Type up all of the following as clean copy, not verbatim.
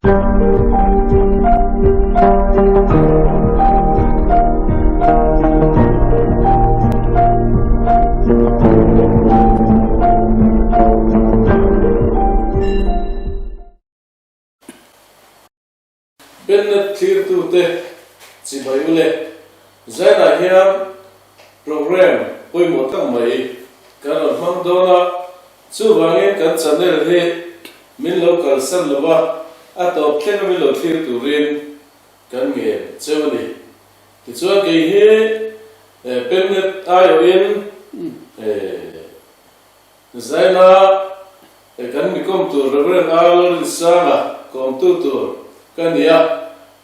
Pennet thlirtute chibai ule Zainah hian programme pawimawh tak mai kan rawn hmang dawn a, chuvangin kan channel hi min lo kalsan lo va, a tawp thleng a min lo thlir turin kan ngen cheu a ni. Tichuan kei hi Pennet aiawhin Zaina kan mi kawm tur Rev. A Lawrinsanga kawmtu tur ka ni a,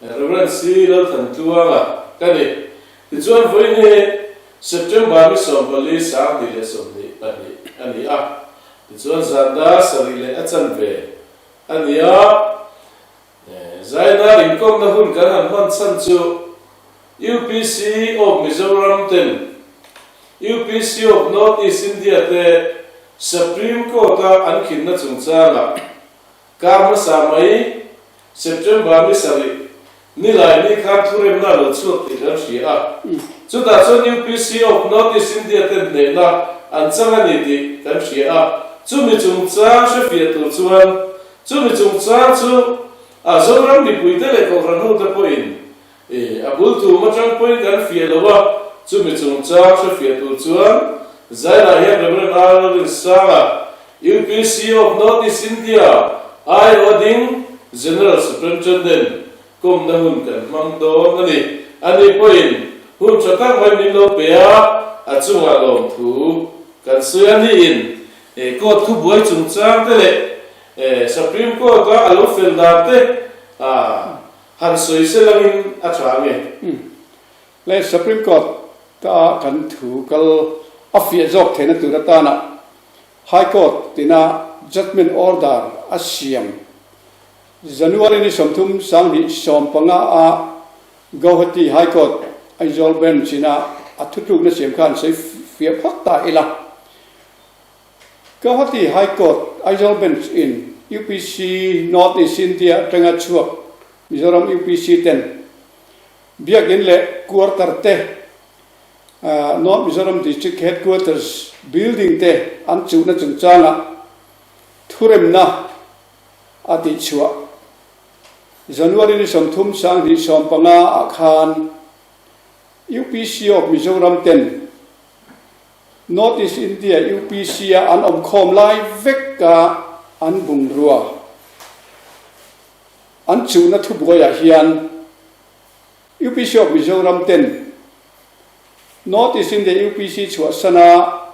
Rev. C Lalthantluanga ka ni. Tichuan vawiin hi September ni 14 2022 a ni a, tichuan zan dar sarih leh a chanve a ni a. Zaina inkawmna hun kan han hman chhan chu UPC of Mizoram ten UPC of North East India te Supreme Court-a an khinna chungchangah kar hmasa mai September ni sarih nilai ni khan thuremna a lo chhuak tih kan hria a. Chutah chuan UPC of North East India ten hnehna an chang a ni tih kan hria a. Chumi chungchang hrefiah tur chuan Chumi chungchang chu a Zoram mipuite leh Kohhran hote pawhin a bul tum atang pawhin kan fiah lo a, chumi chungchang hrefiah tur chuan Zainah hian Rev. R. Lalrinsanga, UPC of North East India aiawh a ding General Superintendent kawmna hun kan hmang dawn a ni. Ani pawhin hun tha tak mai min lo pe a, a chungah lawmthu kan sawi a niin Court thubuai chungchang te leh Supreme Court a a lo fel dan te han sawi se langin a tha nge? Le Supreme Court a kan thu kal a fiah zawk theihna tur atana High Court tina Judgement Order a siam January ni 30 2015 a Gauhati High Court Aizawl Bench ina a thutlukna siam kha an sawi fiah phawt ta ila. Gauhati High Court Aizawl Bench in UPC North East India atanga chhuak Mizoram UPC ten Biakin leh Quarter te North Mizoram District Headquarters Building te an chuhna chungchangah thuremna a tihchhuah January ni 30 2015 ah khan UPC of Mizoram ten North East India UPC a an awm khawm lai vek a an bungrua an chuhna thubuaiah hian UPC of Mizoram ten North East India UPC chhuahsana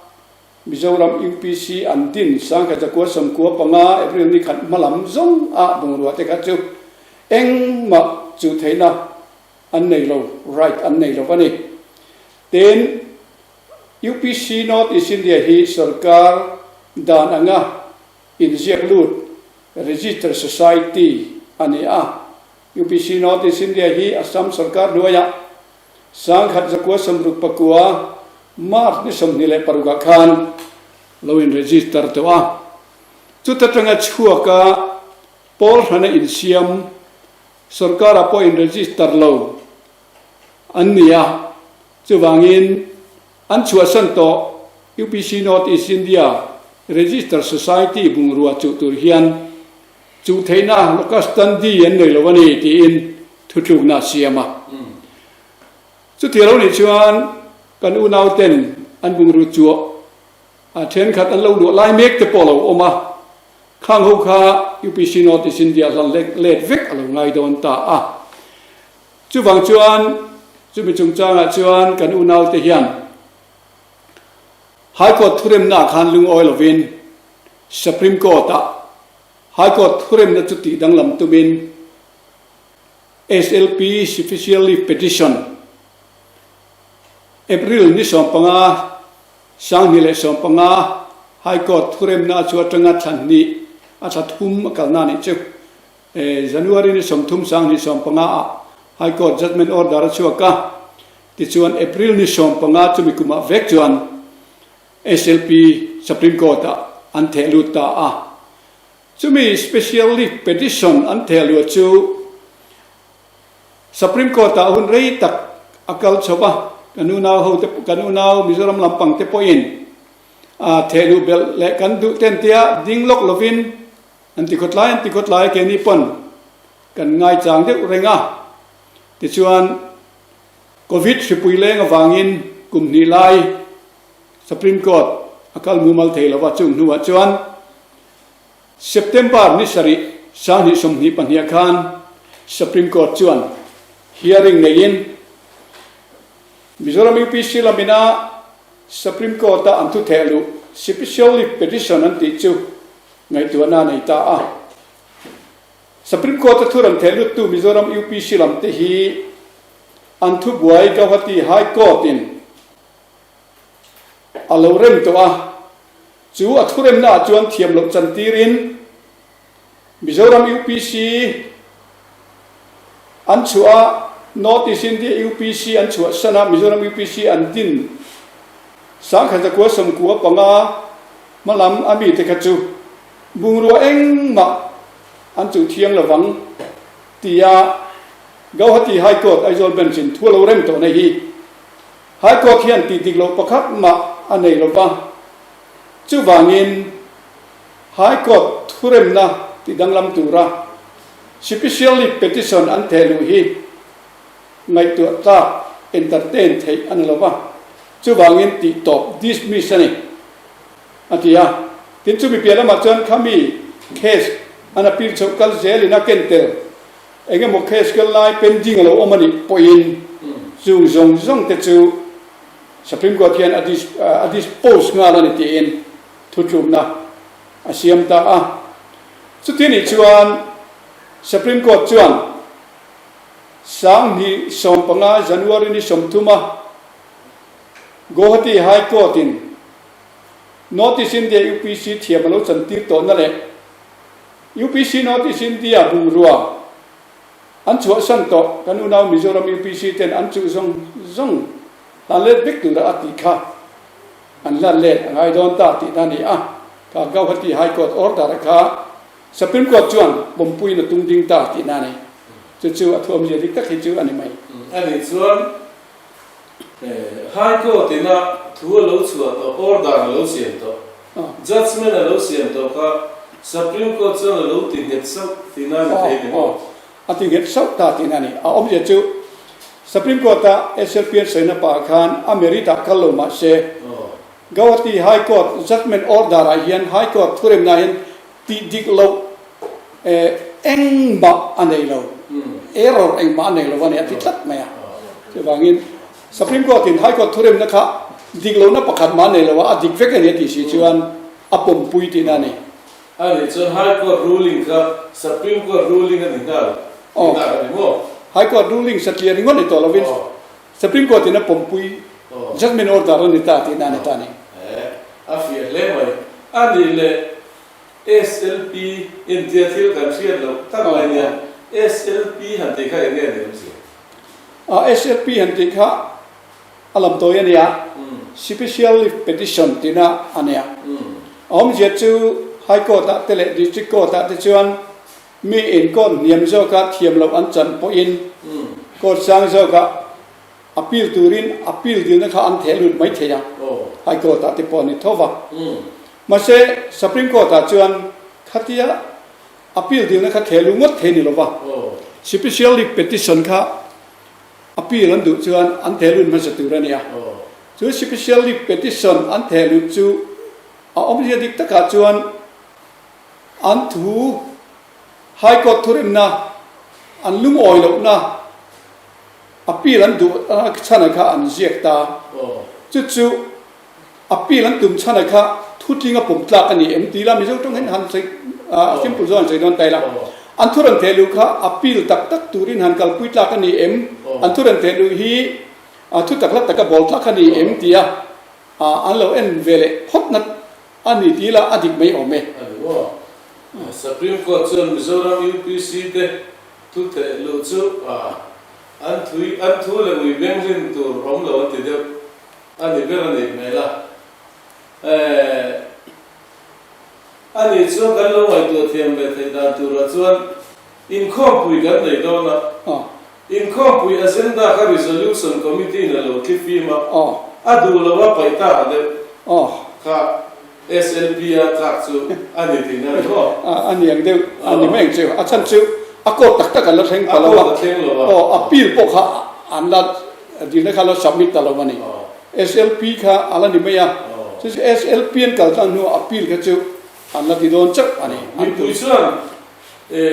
Mizoram UPC an din 1995 April ni khat hmalam zawng a bungrua te kha chu engmah chuh theihna an nei lo, right an nei lo a ni. Tin, UPC North East India hi sorkar dan anga inziak lut Register Society a ni a. UPC North East India hi Assam sorkar hnuaiah 1969 March ni 26 ah khan lo in register tawh a. Chuta tanga chhuaka pawl hrana insiam Sorkar-ah pawh in register lo an ni a, chuvangin an chhuahsan tawh UPC North East India Register Society bungrua chuh tur hian chuh theihna locus standi an nei lo a ni tiin thutlukna a siam a. Chuti lo nih chuan kan unauten an bungrua chuah a thenkhat an lo luah lai mek te pawh a lo awm a, Khang ho kha UPC North East India hlan lek let vek a lo ngai dawn ta a. Chuvang chuan chumi chungchangah chuan kan unaute hian High Court thuremnaah khan lungawi lovin Supreme Court-ah High Court thuremna chu tih danglam tumin SLP Special Leave Petition April ni 15 2015 High Court thuremna chu atanga thla hnih a thla thum a kalna nih chu January ni 30 2015 ah High Court judgement order a chhuak a, tichuan April ni 15 chumi kumah vek chuan SLP Supreme Court ah an theh lut ta a. Chumi Special Leave Petition an thehluah chu Supreme Court ah hun rei tak a kal chho a, kan unau ho te kan unau Mizoram lampang te pawhin a thehluh belh leh kan duh ten tia ding lawk lovin an ti khawtlai an ti khawtlai keini pawn kan ngaichang deuh reng a. Tichuan Covid hripui leng avangin kum hnih lai Supreme Court a kal mumal thei lova chung hnuah chuan September ni sarih sanghnih 22 ah khan Supreme Court chuan hearing neiin Mizoram UPC lamina Supreme Court-a an thu theh luh Special Leave Petition an tih chu ngaihtuahna a nei ta a. Supreme Court-a thu rawn theh luttu Mizoram UPC lamte hi an thubuai Gauhati High Court-in a lo rem tawh a, chu a thuremna ah chuan thiam loh chantirin Mizoram UPC an chhuah a, North East India UPC an chhuah san a, Mizoram UPC an din 1995 hmalam a mite kha chu bungrua engmah an chuh thiang lovang tia Gauhati High Court Aizawl Bench in thu a lo rem tawhna hi High Court hian tih dik loh pakhat mah a nei lo va, chuvangin High Court thuremna ti danglam tura Special Leave Petition an theh luh hi ngaihtuah tlak entertain theih a ni lo va, chuvangin tih tawp dismiss a ni, a ti a. Tin, chumi piah lamah chuan khami case an appeal chhoh kal zelin a ken tel. Eng emaw case kal lai pending a lo awm a nih pawhin chung zawng zawng te chu Supreme Court hian a a dispose nghal a ni tiin thutlukna a siam ta a. Chuti nih chuan Supreme Court chuan 2015 January ni 30 a Guwahati High Court in North East India UPC thiam a lo chantir tawhna leh UPC North East India bungrua an chhuahsan tawh kan unau Mizoram UPC ten an chuh zawng zawng hlan let vek tura a tih kha an hlan let a ngai dawn ta tihna a ni a, kha Gauhati High Court order kha Supreme Court chuan pawmpuiin a tung ding ta tihna a ni. Chu chu a thuamzia dik tak hi chu a ni mai. A nih chuan High Court ina thu a lo chhuah tawh, order a lo siam tawh, judgement a lo siam tawh kha Supreme Court chuan a lo ti nghet sauh tihna a ni thei ni maw? A ti nghet sauh ta tihna a ni. A awmzia chu Supreme Court a SLP an sawina pah khan a merit ah kal lo mah se, Gauhati High Court judgement order ah hian High Court thuremna ah hian Tih dik loh engmah a nei lo, error engmah a nei lo a ni a ti tlat mai a. Chuvangin Supreme Court in High Court thuremna kha dik lohna pakhat mah a nei lo a, a dik vek a ni a tih si chuan a pawmpui tihna a ni. A nih chuan High Court ruling kha Supreme Court ruling a ni nghal tihna a ni maw? High Court ruling satliah ringawt ni tawh lovin Supreme Court in a pawmpui judgement order a ni ta tihna a ni ta a ni. A fiah hle mai. A nih leh SLP intia thil kan hriat loh tak mai nia, SLP han tih kha eng nge ni awm si? A SLP han tih kha a lam tawi a nia, Special Leave Petition tihna a nia. A awmzia chu High Court ah te leh District Court ah te chuan mi in court hniam zawka thiam loh an chan pawhin court sang zawkah Appeal turin appeal dilna kha an theh lut mai thei a, High Court ah te pawh a ni tho va. Mahse, Supreme Court ah chuan khatia appeal dilna kha theh lut ngawt thei ni lo va, Special Leave Petition kha appeal an duh chuan an theh lut hmasa tur a ni a. Chu Special Leave Petition an theh lut chu a awmzia dik takah chuan an thu High Court thuremna an lungawi lohna, Appeal an duh chhan kha an ziak ta. Chu chu appeal an tum chhan kha thutling a pawm tlak a ni em ti la Mizo tawng hian han sawi a simple zawk han sawi dawn ta ila. An thu rawn theh luh kha appeal tak tak turin han kalpui tlak a ni em? An thu rawn theh luh hi thu tak hla taka bawl tlak a ni em tia an lo en ve leh phawt nat a ni ti ila a dik mai awm e. A ni maw? Supreme Court chuan Mizoram UPC te Thu theh luh chu an thui an thu leh ui beng rin tur awm lo an ti deuh a ni ber a nih hmel a. A nih chuan kan lo ngaihtuah thiam ve theih dan turah chuan inkhawmpui kan nei dawn a. Inkhawmpui agenda kha resolution committee in a lo thli fim a, a duh lo a paih tak deuh kha SLP a tlak chu a ni tihna a ni maw? A ni ang deuh, a ni mai ang chu. A chhan chu a court tak tak an la thleng ta lo a. A court a thleng lo a. Aw, appeal pawh kha an la dilna kha a la submit ta lo a ni. SLP kha a la ni mai a, chu chu SLP an kal tlang hnuah appeal kha chu an la ti dawn chauh a ni. Mipui chuan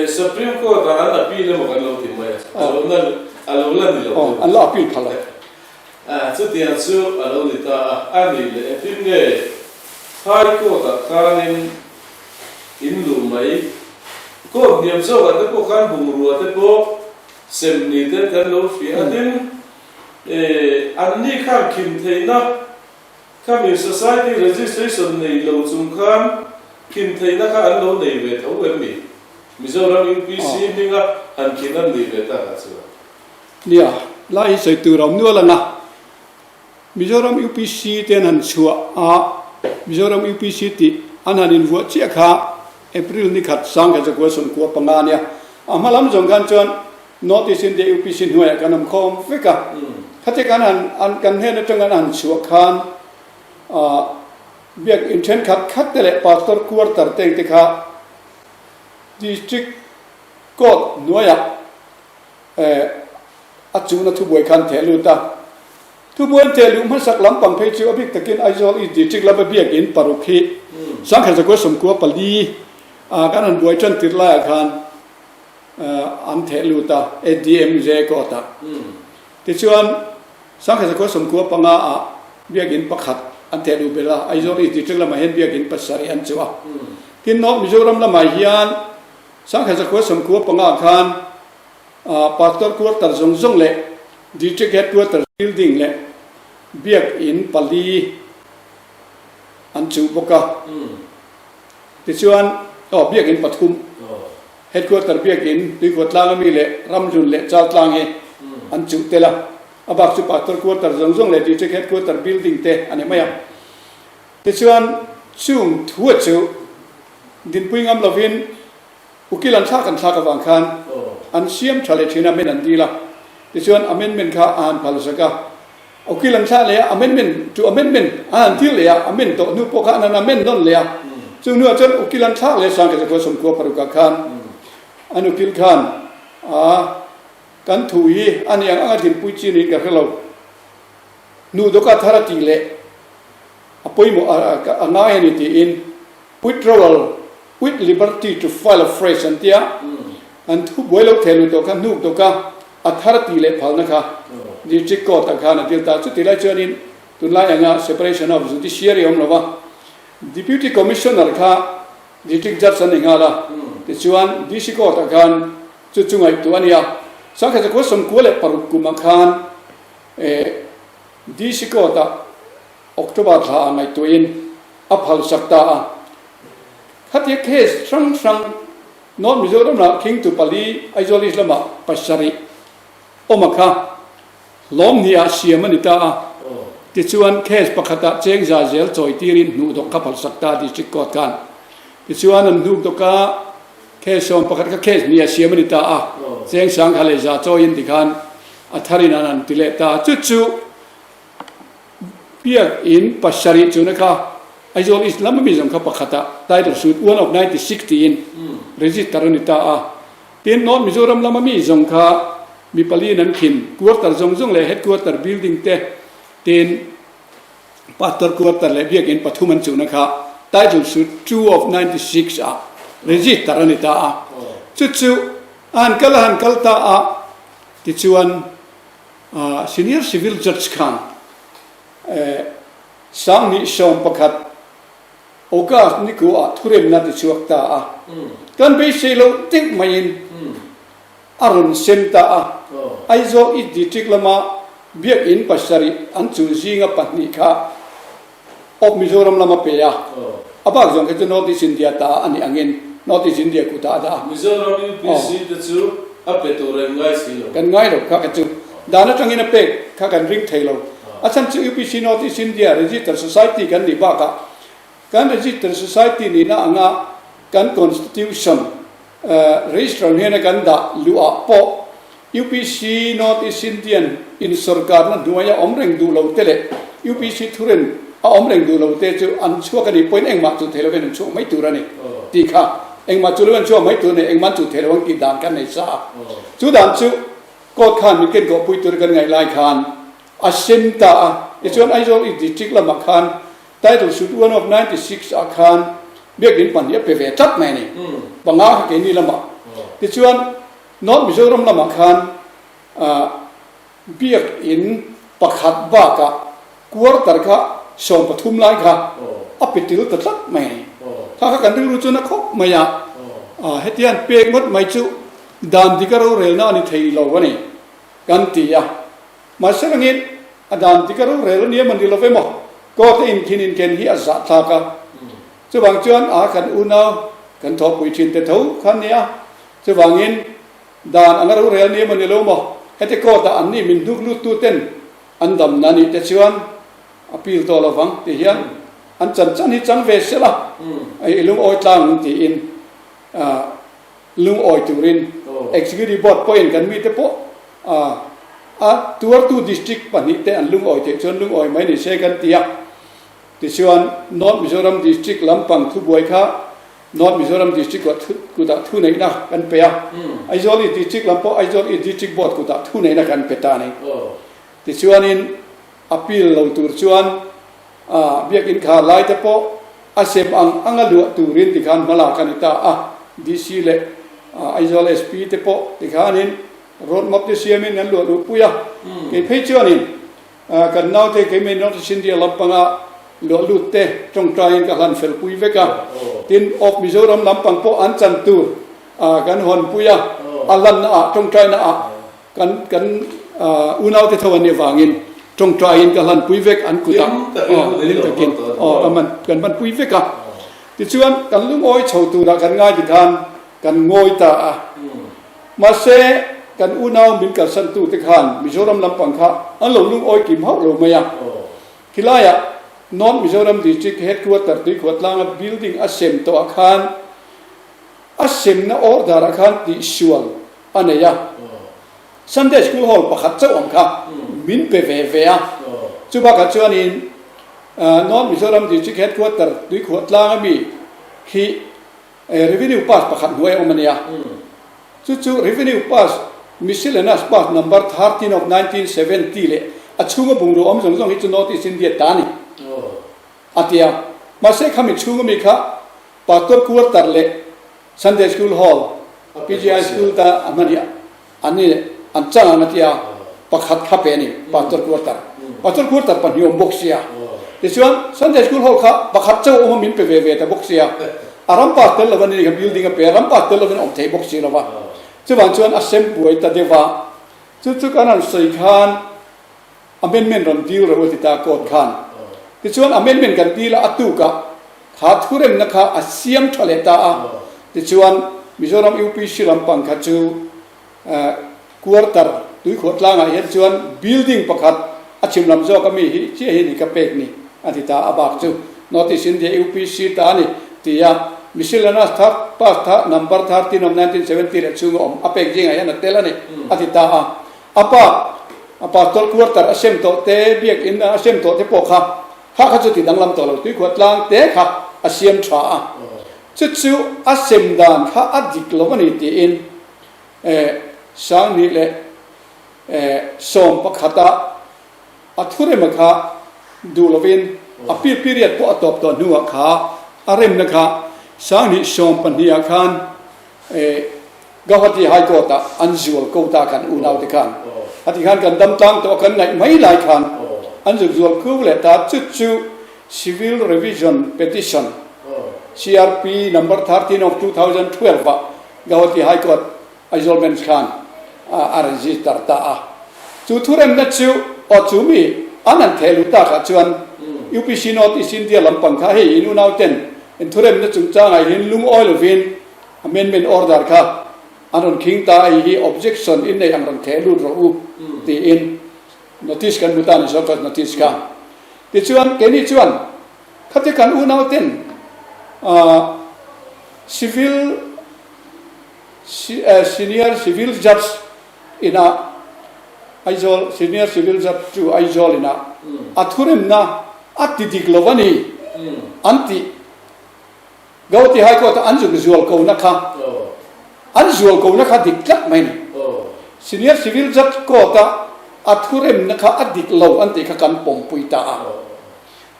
Supreme Court ah an appeal emaw kan lo ti mai a, a lo na a lo la ni lo deuh. An la appeal kha lo. Chutiang chu a lo ni ta a, a nih leh engtin nge High Court ah khanin in luh mai? Court hniam zawkah te pawh khan bungrua te pawh sem ni ten kan lo hria a, tin, E, anni khan khin theihna khami society registration nei lo chung khan khin theihna kha an lo nei ve tho em ni? Mizoram UPC hminga han khin an nih ve takah chuan. Nia, lai hi sawi tur a awm nual ang a. Mizoram UPC te an han chhuah a, Mizoram UPC tih an han invuah chiah kha April ni khat 1995 a nia. A hma lam zawng khan chuan North East India UPC hnuaiah kan awm khawm vek a, khatia kan han an kan hnen atanga an han chhuah khan ah biak in thenkhat khat te leh pastor quarter te te kha district court hnuaiah eh a chungna thubuai khan theh lut a, thubuai an theh luh hmasak lampang phei chu a bik takin Aizawl East District lama biak in paruk hi 1994 ah kan han buai tan tirh laiah khan an theh lut a, ADMJ court ah. Tichuan, 1995 ah biakinn pakhat an theh luh belh a, Aizawl East District lamah hian biakinn pasarih an chuh a. Tin, North Mizoram lamah hian 1995 khan Pastor Quarter zawng zawng leh District Headquarters Building leh biakinn pali an chuh bawk a. Tichuan, aw biakinn pathum. Headquarter biakinn Tuikhuah tlang ami leh Ramhlun leh Chal tlang hi an chuh tel a, a bak chu Pastor Quarter zawng zawng leh District Headquarter Building te a ni mai a. Tichuan chung thua chu dinpui ngam lovin ukil an thlak an thlak avang khan an siam tha leh thin a, men an dil a. Tichuan amendment kha a han phal sak a. Ukil an thlah leh a, amendment to amendment a han dil leh a, amend tawh hnu pawh kha an han amend nawn leh a. Chu hnuah chuan ukil an thlak leh 1996 ah khan an ukil khan a kan thu hi a ni ang anga dinpui chi niin ka hre lo. Hnuh dawka thar a tih leh a pawimawh a ngai a ni tiin withdrawal with liberty to file afresh an ti a, an thu buai lo thei lutuk kha hnuk dawka a thar tih leh phalna kha District Court ah khan a dil ta. Chutih lai chuanin tunlai anga separation of judiciary a awm lo va, Deputy Commissioner kha District Judge an ni nghal a, tichuan DC Court ah khan chu chu ngaihtuah a ni a. 1996 kumah khan DC Court ah October thla ah ngaihtuahin a phalsak ta a. Khatia case hrang hrang North Mizoram ah khingtu pali, Aizawl East lamah pasarih awm a kha hlawm hnih ah siam a ni ta a. Tichuan case pakhat ah cheng za zel chawi tirin hnuhdawk kha phalsak ta District Court khan. Tichuan an hnukdawk a case sawm pakhat kha case hnih ah siam a ni ta a, cheng sang kha leh za chawiin tikhan a tharin an han ti leh ta a. Chu chu Biak in pasarih chuna kha Aizawl East lam ami zawng kha pakhatah title suit one of 96 tiin register a ni ta a. Tin, North Mizoram lam ami zawng kha mi paliin an khin quarter zawng zawng leh headquarter building te tin pastor quarter leh biak in pathum an chuhna kha title suit two of 96 ah register a ni ta a. Chu chu a han kal a han kal ta a tichuan Senior Civil Judge khan 2011 August ni ku ah thuremna ti chhuak ta a, kan beisei loh deuh maiin a rawn sem ta a. Aizawl East District lama biakinn pasarih an chuh zinga pahnih kha Of Mizoram lam a pe a, a bak zawng kha chu North East India ta a nih angin North East India kutah a dah a. Mizoram UPC te chu a pe tur an ngai si lo. Kan ngai lo kha kha chu dan atangin a pek kha kan ring thei lo. A chhan chu UPC North East India Register Society kan nih bakah kan Register Society nihna anga. kan Constitution Register hnena kan dah luh ah pawh UPC North East Indian in sorkarna hnuaia awm reng duh lo te leh UPC thurin a awm reng duh lo te chu an chhuak a nih pawhin engmah chu thei lovin an chhuak mai tur a ni tih kha engmah chu lovin an chhuak mai tur a ni, engmah an chuh thei lo ang tih dan kan nei sa a. Chu dan chu court khan min kenkawhpui tur kan ngaih lai khan a sem ta a, tichuan Aizawl East District lamah khan Title Suit one of 96 ah khan Biakinn pahnih a pe ve tlat mai a ni, panga kha keini lamah. Tichuan North Mizoram lamah khan Biakinn pakhat bakah quarter kha 13 lai kha a pe til ta tlat mai a ni. Kha kha kan rilru chuan a khawp mai a, hetiang pek ngawt mai chu dan dika rorelna a ni thei lo a ni kan ti a. Mahse rangin a dan dika rorel a ni em a ni lo emaw court a inkhin inken hi a zahthlak a. Chuvang chuan a kan unau kan thawhpui thin te tho kha a ni a. Chuvangin dan anga rorel a ni emaw ni lo maw heti court ah an nih min hnuk lut tu ten an damna nih te chuan a pil tawh lo vang ti hian an chan chan hi chang ve sela i lungawi tlang ang tiin lungawi turin Executive Board pawhin kan mite pawh a tuartu district pahnihte an lungawi theih chuan lungawi mai ni se kan ti a. Tichuan North Mizoram District lampang thubuai kha North Mizoram District kutah thuneihna kan pe a, Aizawl East District lam pawh Aizawl East District Board kutah thuneihna kan pe ta a ni. Tichuanin appeal lo tur chuan Biakinn khar lai te pawh a sem ang anga luah turin tikhan hmalak a ni ta a, DC leh Aizawl SP te pawh tikhanin road map te siamin an luah luhpui a, kei phei chuanin Kan naute keimah North East India lampanga luah lut te tawngtaiin ka hlan fel pui vek a, tin Off Mizoram lampang pawh an chan tur kan hawn pui a, a lanna ah tawngtaina ah kan kan unaute tho an nih avangin tawngtaiin ka hlan pui vek an kutah hlim takin aw kan man kan man pui vek a, tichuan kan lungawi chho turah kan ngai tikhan kan ngawi ta a. Mahse, kan unau min kalsantute khan Mizoram lampang kha an lo lungawi kim hauh lo mai a. Khilaiah North Mizoram District Headquarter Tuikhuatlanga building a sem tawhah khan a semna order-ah khan tihsual a nei a. Sunday School Hall pakhat chauh ang kha min pe ve ve a. Chubakah chuanin North Mizoram District Headquarter Tuikhuatlanga mi hi Revenue pass pakhat hnuai a awm a nia. Chu chu Revenue pass Miscellaneous pass number 13 of 1970 leh a chhunga bungrua awm zawng zawng hi chu North East India ta a ni a ti a. Mahse khami chhunga mi kha Pastor Quarter leh Sunday School Hall, PGI School ta a hman hi An ni an chang ang a tia, pakhat kha pe a ni, Pastor Quarter. Pastor Quarter pahnih awm bawk sia. Tichuan Sunday School Hall kha pakhat chauh awm a min pe ve ve ta bawk sia. A ram pass tel lova ni kha building a pe a, ram pass tel lovin a awm thei bawk si lova. Chuvang chuan a sem buai ta deuh a. Chu chu kan han sawi khan amendment rawn dil reuh a ti ta court khan. Tichuan amendment kan dil a, a tukah kha thuremna kha a siam tha leh ta a, tichuan Mizoram UPC lampang kha chu quarter tuikhuah tlangah hian chuan building pakhat a chhim lam zawk a mi hi chiah hi ni ka pek ni a ti ta, a bak chu North East India UPC ta a ni ti a, Miscellaneous third pass tha number 13 of 1970 leh chhunga awm a pek zingah hian a tel a ni a ti ta a, a bak a pastor quarter a sem tawh te, biakinn a sem tawh te pawh kha Kha kha chu ti danglam tawh lo, tuikhuah tlang te kha a siam tha a, chu chu a sem dan kha a dik lo a ni tiin Sanghnih leh Sawmpakhata a thurema kha duh lovin a period pawh a tawp tawh hnuah kha a remna kha Sanghnih Sawmpahnihah khan Gauhati High Court ah an zual ko ta kan unau te khan a ti khan kan dam tlang tawh a kan ngaih mai lai khan an zuk zual khup leh ta chu chu Civil Revision Petition CRP number 13 of 2012 ah Gauhati High Court Aizawl Bench khan a register ta a chu thuremna chu aw chu mi an han theh luh takah chuan UPC North East India lampang kha hei in unau ten in thuremna chungchangah hian lungawi lovin Amendment order kha an rawn khing ta a, hi objection in nei ang rawn theh lut rawh u tiin notice kan hmu ta a ni show cause notice kha. Tichuan keini chuan khati kan unau ten aah. Civil Senior Civil Judge inah Aizawl Senior Civil Judge chu Aizawl inah a thuremna a ti dik lo a ni an tih. Gauhati High Court a an zuk zual ko na kha an zual ko na kha dik tlat mai ni. Senior Civil Judge Court a a thuremna kha a dik lo an tih kha kan pawmpui ta a.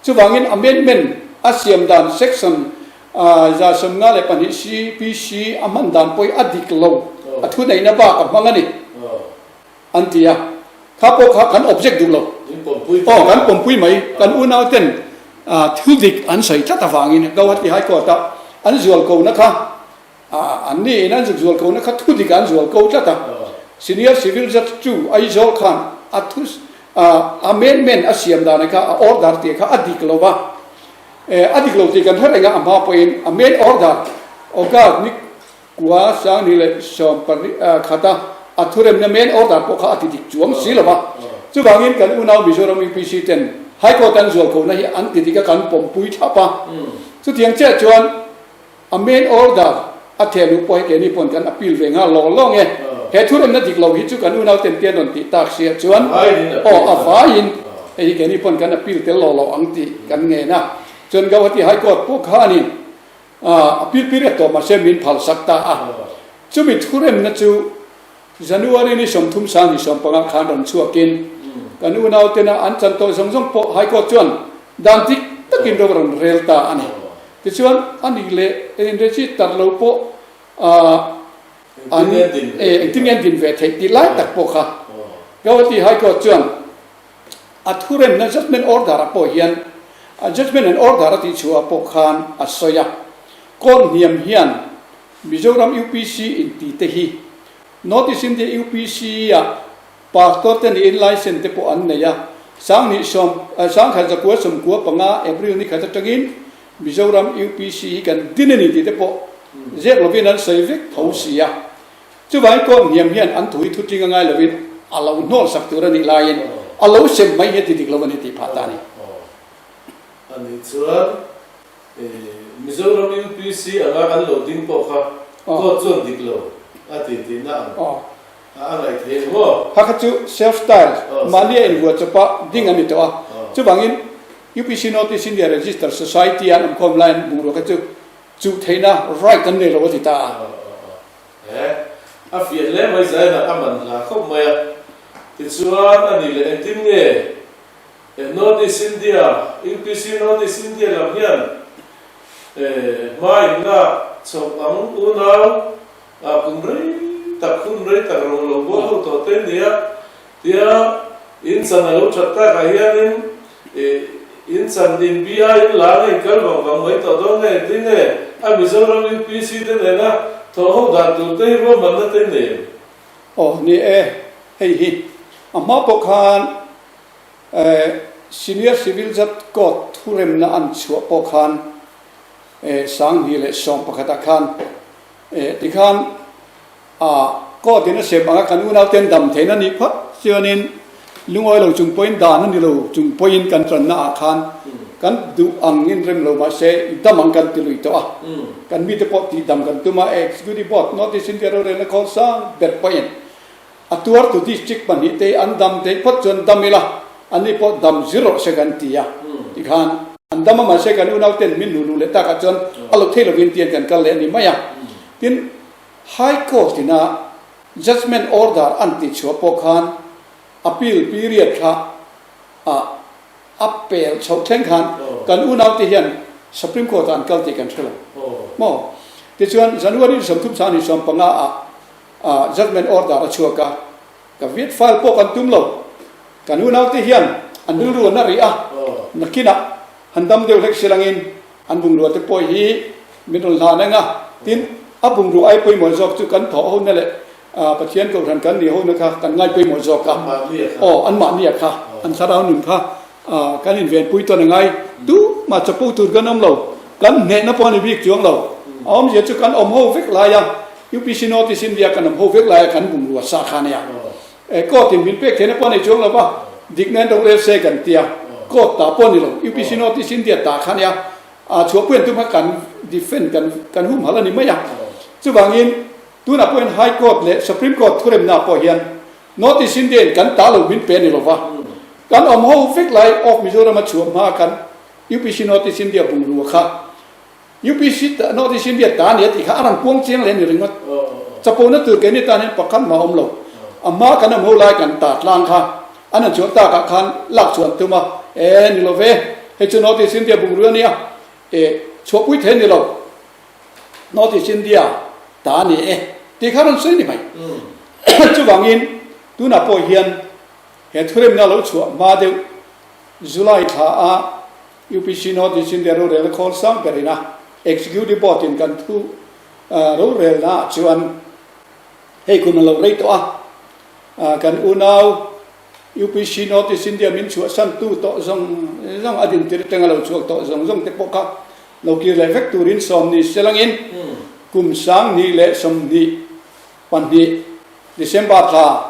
Chuvangin amendment a siam dan section 152 CPC a hman dan pawh hi a dik lo, a thuneihna bak a hmang a ni. An ti a, kha pawh kha kan object duh lo. Aw, kan pawmpui mai. Kan unau ten thil dik an sawi tlat avangin Gauhati High Court a an zual ko na kha, an ni in an zuk zual ko na kha thu dik an zual ko tlat a. Senior Civil Judge chu Aizawl khan a thu amendment a siam dan kha a order tih kha a dik lo va. A dik lo tih kan hre reng a, a hma pawhin a main order August ni Kua Sangni leh Sawmpari khata a thuremna main order pawh kha a ti dik chuang si lo va. Chuvangin kan unau Mizoram UPC ten High Court an zualkhona hi an ti dik a kan pawmpui thlap a. Chutiang chiah chuan a main order a thehluh pawh hi keini pawn kan appeal ve nghal lawng lawng e. He thuremna dik lo hi chu kan unau ten te an rawn tih tak sia chuan aw a vaiin hei hi keini pawn kan appeal tel lo lo ang tih kan ngen a. Chuan Gauhati High Court pawh khanin A pil pil riat tawh mahse min phal sak ta a. Chumi thuremna chu January ni 30 2015 khan rawn chhuakin kan unau tena an chan tawh zawng zawng pawh High Court chuan dan dik takin ro rawn rel ta a ni. Tichuan a nih leh inregister lo pawh an engtin nge an din ve theih tih lai tak pawh kha Gauhati High Court chuan A thuremna judgement order ah pawh hian a judgement and order a tih chhuah ah pawh khan a sawi a, court hniam hian Mizoram UPC inti te hi North East India UPC ah pastor te niin license te pawh an nei a, 2010 1995 April ni khat atangin Mizoram UPC hi kan din a ni tih te pawh ziak lovin an sawi vek tho si a. Chuvangin court hniam hian an thu hi thu tling a ngai lovin a lo hnawl sak tur a nih laiin a lo sem mai hi a ti dik lo a ni tih phah ta a ni. A nih chuan Mizoram UPC anga an lo ding pawh kha court chuan dik lo a ti tihna ang a ngaih thei ang maw? Kha kha chu self style mahni a invuah chawpa ding a ni tawh a, chuvangin UPC North East India Register Society a an awmkhawm laiin bungrua kha chu chuh theihna right an nei lo a ti ta a. He a fiah hle mai Zaina a man hla khawp mai a, tichuan a nih leh engtin nge North East India, UPC North East India lam hian hma in lak chhoh ang unau kum rei tak hun rei tak rawng lo bual ho tawh te nia tia in chan a lo that takah hianin In chan in bi a in lar a in kal vang vang mai tawh dawn nge engtin nge a Mizoram UPC te nena thawh ho dan tur te hi ruahmanna te nei em? Aw ni e, hei hi a hma pawh khan Senior Civil Judge Court thuremna an chhuah pawh khan 2011 ah khan tikhan A court in a sem anga kan unauten dam theihna nih phawt chuanin lungawi lo chung pawhin dan a ni lo chung pawhin kan tanna ah khan kan duh angin rem lo mahse i dam ang kan ti lui tawh a, kan mite pawh tih dam kan tum a, Executive Board North East India rorelna khawl sang ber pawhin a tuartu district pahnihte hi an dam theih phawt chuan dam ila anni pawh dam zir rawh se kan ti a tikhan an dam a mahse kan unauten min hnu luh leh takah chuan a lo thei lovin tian kan kal leh a ni mai a, tin. High Court ina Judgement Order an tih chhuah pawh khan Appeal period kha a a pel chhoh thleng khan kan unaute hian Supreme Court ah an kal tih kan hre lo maw? Tichuan January 30 25 ah Judgement Order a chhuak a, Caveat file pawh kan tum lo. Kan unaute hian an rilru an a rih a, nakinah han dam deuh hlek silangin An bungrua te pawh hi min rawn hlan ang a, tin, a bungrua ai pawimawh zawk chu kan thawh hona leh Pathian Kohhran kan nih hona kha kan ngai pawimawh zawk a. Aw, anmahnia kha, an thlarau nun kha kan invenpui tawn a ngai. Tumah chapo tur kan awm lo, kan hnehna pawh a ni bik chuang lo. A awmzia chu kan awm ho vek lai a, UPC North East India kan awm ho vek lai a kan bungrua sa kha nia. Court in min pek theihna pawh a nei chuang lo va, dikna in rorel se kan tia, court ta pawh a ni lo, UPC North East India ta kha nia. Chhuahpui an tum kha kan defend kan kan humhalh a ni mai a. Chuvangin tunah pawh hian High Court leh Supreme Court thuremna pawh hian North East India in kan ta lo min pe a ni lova. Kan awm ho vek lai of Mizoram a chhuah hma kan UPC North East India bungrua kha UPC North East India ta a ni a tih kha a rawn puang chiang leh a ni ringawt. Chapona tur keini tan hian pakhat mah a awm lo. A hma kan awm ho lai kan ta tlang kha an han chhuah takah khan lak chhuah an tum a, e ni lo ve, hei chu North East India bungrua a nia, e chhuahpui thei a ni lo, North East India ta a ni e tih kha a rawn sawi ni mai. Chuvangin tunah pawh hian he thuremna lo chhuah hma deuh July thla a UPC North East India rorelna khawl sang ber ina Executive Board in kan thu rorelna ah chuan hei kum a lo rei tawh a, kan unau UPC North East India min chhuahsan tu tawh zawng zawng a dintir atanga lo chhuak tawh zawng zawng te pawh kha lo kir leh vek turin sawm ni selangin kum 2022 December thla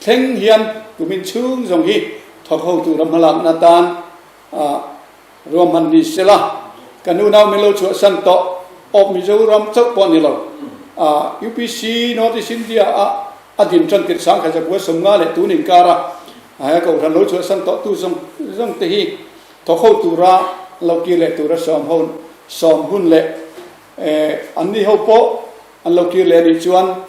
thleng hian kumin chhung zawng hi thawk ho tura hmalakna tan Ruahman ni sela, kan unau min lo chhuahsan tawh awp Mizoram chauh pawh a ni lo. UPC North East India ah a din tan tirh sang khat zakua 50 leh tun inkar a, he kohhran lo chhuahsan tawh tu zawng zawng te hi thawk ho tura lo kir leh tura sawm ho sawm hun leh an ni ho pawh an lo kir leh a nih chuan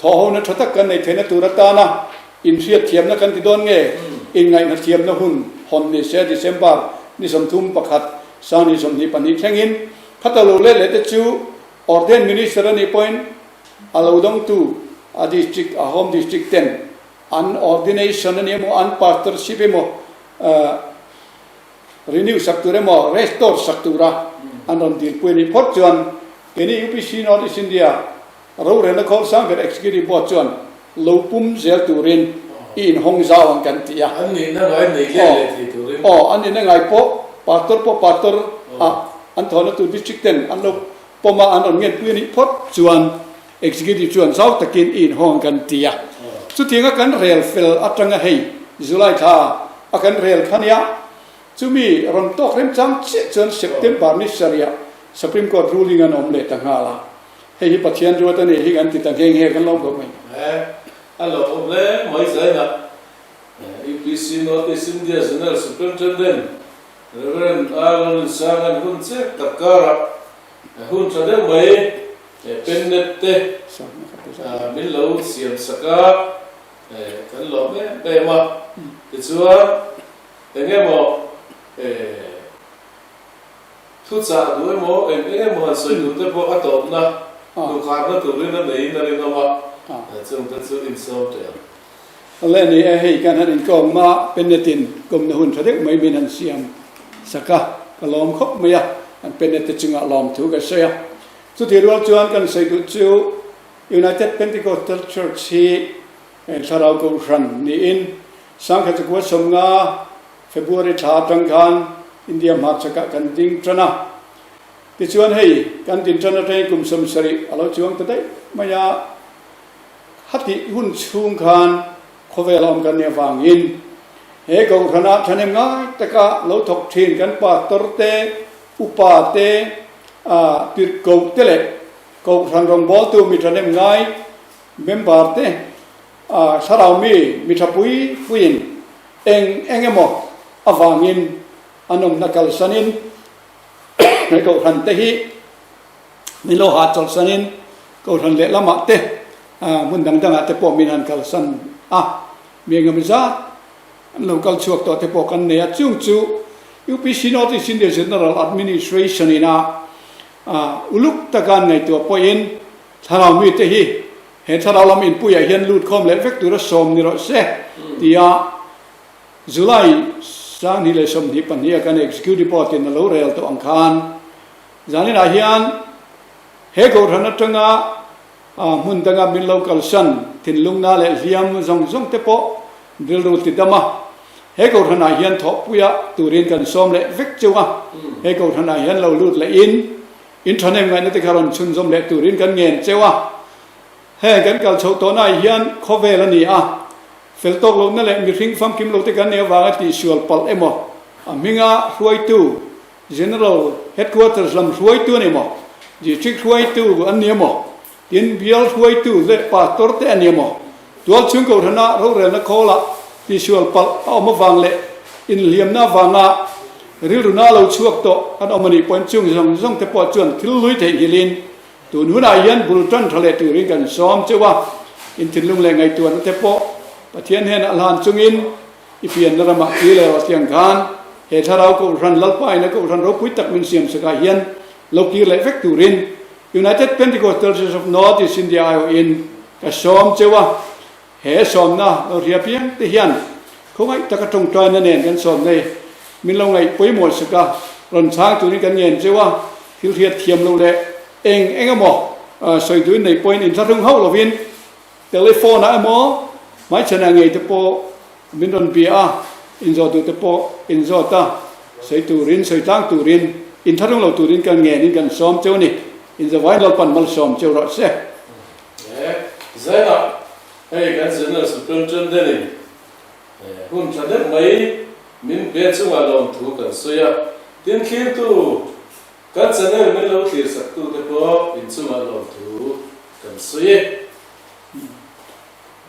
Thawhhona tha tak kan nei theihna tur atana inhriatthiamna kan ti dawn nge? Inngaihhnathiamna hun hawn ni se December ni 31, 2022 thlengin khata lo let leh te chu Ordained Minister a nih pawhin a lo dawngtu a district a home district ten an ordination a ni emaw an pastorship emaw renew sak tur emaw restore sak tura an rawn dilpui a nih phawt chuan keini UPC North East India Rorelna khawl sang ber Executive Board chuan lo pum zel turin i inhawng zau ang kan ti a. An nihna ngai nei leh leh thei turin. Aw, an nihna ngai pawh Pastor pawh Pastor ah an thawhna tur District ten an lo pawm a, an rawn ngenpui a nih phawt chuan Executive chuan zau takin i inhawng ang kan ti a. Chutianga kan rel fel atanga hei July thla a kan rel kha nia, chumi rawn tawk remchang chiah chuan September ni sarih ah Supreme Court ruling an awm leh ta nghal a. Hei hi Pathian ruat a nih hi kan ti ta nghe nghe kan lawm khawp mai. He a lo awm hle mai zainah UPC North East India General Superintendent Rev. R. Lalrinsanga'n hun chek tak karah hun tha deuh mai pennet te min lo siam sak a, kan lawm em em a. Tichuan eng emaw Thuchah duh emaw, eng eng emaw han sawi duh te pawh a tawpna, luhkharna turin a neiin a rinawm a, chung te chu insawm teh ang. Awle ni e, hei kan han inkawm a, Pennetin kawmna hun tha deuh mai min han siam sak a, ka lawm khawp mai a, an Pennet te chungah lawmthu ka sawi a. Chutih rual chuan kan sawi duh chu United Pentecostal Church hi thlarau kohhran niin sangkhat zakua 50 February thla atang khan India hmarchakah kan ding tan a, tichuan hei kan din tan atangin kum 70 a lo chuang ta daih mai a, khatih hun chhung khan khawvel a awm kan nih avangin he kohhranah thahnem ngai taka lo thawk thin kan pastor te, upa te, tirhkoh te leh kohhran rawngbawltu mi thahnem ngai member te Thlarau mi mi tha pui puiin eng eng emaw avangin an awmna kalsanin he kohhran te hi min lo hahchawlhsanin kohhran lehlamah te hmun dang dangah te pawh min han kalsan a, mi engemaw zat an lo kal chhuak tawh te pawh kan nei a, chung chu UPC North East India General Administration ina uluk taka an ngaihtuah pawhin thlarau mite hi He thlarau lam inpuiah hian lut khawm leh vek tura sawm ni rawh se tia July 2022 a kan Executive Board in a lo rel tawh ang khan zaninah hian he kohhran atanga hmun danga min lo kalsan thinlungna leh hliam zawng zawng te pawh rilru ti dam a, he kohhranah hian thawhpuia turin kan sawm leh vek cheu a, he kohhranah hian lo lut lehin In thahnem ngaihna te kha rawn chhunzawm leh turin kan ngen cheu a. Heng kan kal chhoh tawhnaah hian khawvel a ni a, fel tawk lohna leh mihring famkim lote kan nih avanga tihsual palh emaw, a hminga hruaitu, General Headquarters lam hruaitu a ni maw, District hruaitu an ni emaw, tin bial hruaitu leh Pastor te a ni emaw, tualchhung kohhrana rorelna khawlah tihsual palh a awm avang leh inhliamna avanga rilruna lo chhuak tawh an awm a nih pawhin chung zawng zawng te pawh chuan thil hlui theihnghilhin tun hunah hian bul tan tha leh turin kan sawm cheuh a, inthinlung leh ngaihtuahna te pawh Pathian hnenah hlan chungin I pianna ramah kir leh rawh tiang khan he thlarau kohhran Lalpa in a kohhran ropui tak min siam sakah hian lo kir leh vek turin United Pentecostal Church of North East India aiawhin ka sawm cheu a. He sawmna lo hria piang te hian khawngaih taka tawngtaina nen kan sawm nei min lo ngaih pawimawh sak a, rawn chhang turin kan ngen cheu a, thil hriat thiam loh leh eng eng emaw sawi duhin nei pawhin inthlahrung hauh lovin Telephone ah emaw hmaichhanah ngei te pawh min rawn bia a, inzawh duh te pawh inzawt a, sawi turin, sawi tlang turin, inthlahrung lo turin kan ngenin kan sawm cheu a ni. Inzawvain Lalpan malsawm cheu rawh se. He zainah hei kan General Superintendent in hun tha deuh mai min pe chungah lawmthu kan sawi a, tin thlirtu Kan channel min lo thlir sak tute pawh inchungah lawmthu kan sawi e.